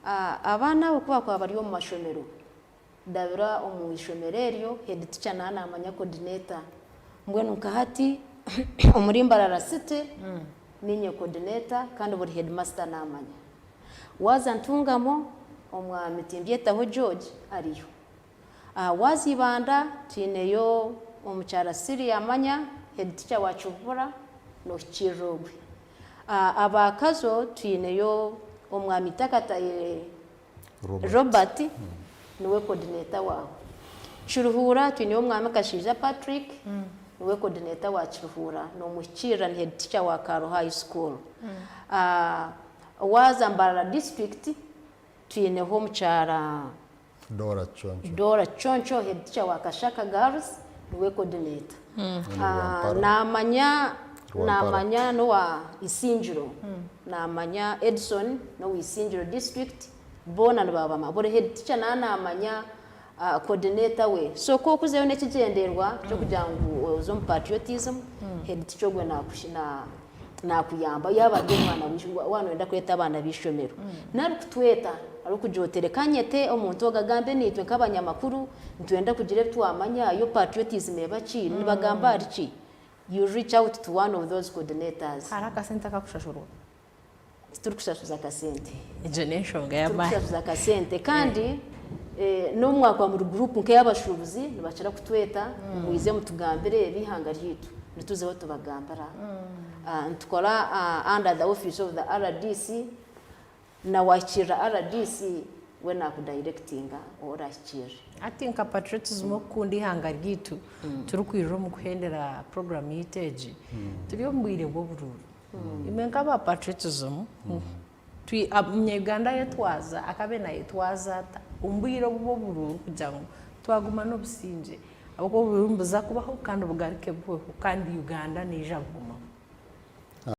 Abaana abo ku baakuba bari omu mashomero, ndabira omu ishomero eryo, head teacher naaba naamanya coordinator. Mbwenu nka hati omuri Mbarara City niinye coordinator kandi buri headmaster naamanya. Waaza Ntungamo, omwami Timbyetaho George ariyo. Waaza Ibanda twineyo omukyara Celia Amanya, head teacher wa Kibubura nohikiirira ogwe. Aba Kazo twineyo omwami Takataire Robert niwe coordinator waawe. Kiruhura twineyo omwami Kashaija Patrick niwe coordinator wa Kiruhura nomuhikiirira ni head teacher wa Kaaro High School. Waaza Mbarara district twineho omukyara Dora Kiconco. Dora Kiconco head teacher wa Kashaka Girls niwe coordinator. Rwampara. Namanya Rwampara. namanya n'owa Isingiro. Namanya Edson n'owa Isingiro district boona nibabamanya. Buri head teacher naaba namanya coordinator we. So ku orikuzayo n'ekigyendererwa ky'okugira ngu oze omu patriotism, head teacher ogwe na naakuyamba yaaba ari omwana waaba nooyenda kweta abaana b'eishomero nari kutweta arikugira oti reka nyete omuntu ogu agambe naitwe nk'abanyamakuru nitwenda kugira ebi twamanya yo patriotism eba ki nibagamba ahari ki you reach out to one of those coordinators. Hariho akasente akakushashurwa? Titurikushashuza akasente. Egyo n'enshonga y'amaani. Titurikushashuza akasente kandi n'obu mwakuba muri guruupu nk'ey'abashuubuzi nibakira kutweta ngu mwije mutugambire eby'eihanga ryaitu nituzaho tubagambira. Nitukora under the office of the RDC na waahikiirira RDC we naakudayirekitinga ou oraahikiirire. Hati nka patriotism okukunda eihanga ryaitu turikwirira omu kuhendera puroguraamu yaitu egi, turi omu bwire bw'oburuuru. Imwe nk'aba patriotism, omunya-Uganda ayetwaza akabe nayetwaza ata omu bwire obu bw'oburuuru kugira ngu twaguma n'obusingye ahabw'okuba oburuuru nibuza kubaho kandi bugaruke buhweho kandi Uganda neija kugumaho.